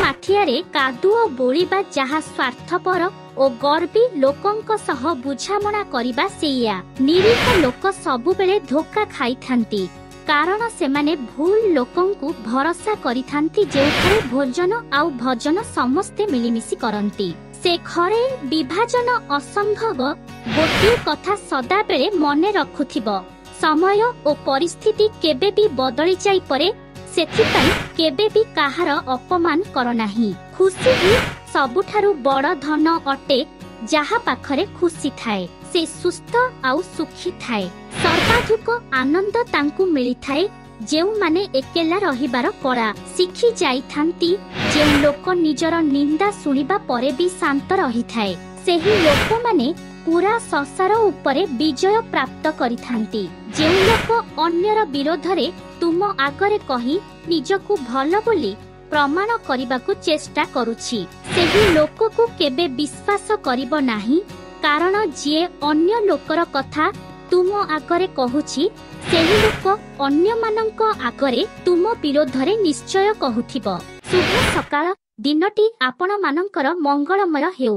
ମାଠିଆରେ କାଦୁଅ ବୋଳିବା ଯାହା ସ୍ୱାର୍ଥପର ଓ ଗର୍ବୀ ଲୋକଙ୍କ ସହ ବୁଝାମଣା କରିବା ସେଇଆ। ନିରୀହ ଲୋକ ସବୁବେଳେ ଧୋକା ଖାଇଥାନ୍ତି, କାରଣ ସେମାନେ ଭୁଲ ଲୋକଙ୍କୁ ଭରସା କରିଥାନ୍ତି। ଯେଉଁଠାରେ ଭୋଜନ ଆଉ ଭଜନ ସମସ୍ତେ ମିଳିମିଶି କରନ୍ତି, ସେ ଘରେ ବିଭାଜନ ଅସମ୍ଭବ। ଗୋଟିଏ କଥା ସଦାବେଳେ ମନେ ରଖୁଥିବ, ସମୟ ଓ ପରିସ୍ଥିତି କେବେ ବି ବଦଳି ଯାଇପାରେ, ସେଥିପାଇଁ କେବେ ବି କାହାର ଅପମାନ କର ନାହିଁ। ଖୁସି ହିଁ ସବୁଠାରୁ ବଡ଼ ଧନ ଅଟେ। ଯାହା ପାଖରେ ଖୁସି ଥାଏ, ସେ ସୁସ୍ଥ ଆଉ ସୁଖୀ ଥାଏ। ସର୍ବାଧିକ ଆନନ୍ଦ ତାଙ୍କୁ ମିଳିଥାଏ ଯେଉଁମାନେ ଏକେଲା ରହିବାର କଳା ଶିଖି ଯାଇଥାନ୍ତି। ଯେଉଁ ଲୋକ ନିଜର ନିନ୍ଦା ଶୁଣିବା ପରେ ବି ଶାନ୍ତ ରହିଥାଏ, ସେହି ଲୋକମାନେ ପୁରା ସଂସାର ଉପରେ ବିଜୟ ପ୍ରାପ୍ତ କରିଥାନ୍ତି। ଯେଉଁ ଲୋକ ଅନ୍ୟର ବିରୋଧରେ ତୁମ ଆଗରେ କହି ନିଜକୁ ଭଲ ବୋଲି ପ୍ରମାଣ କରିବାକୁ ଚେଷ୍ଟା କରୁଛି, ସେହି ଲୋକକୁ କେବେ ବିଶ୍ୱାସ କରିବ ନାହିଁ, କାରଣ ଯିଏ ଅନ୍ୟ ଲୋକର କଥା ତୁମ ଆଗରେ କହୁଛି, ସେହି ଲୋକ ଅନ୍ୟମାନଙ୍କ ଆଗରେ ତୁମ ବିରୋଧରେ ନିଶ୍ଚୟ କହୁଥିବ। ଶୁଭ ସକାଳ, ଦିନଟି ଆପଣମାନଙ୍କର ମଙ୍ଗଳମୟ ହେଉ।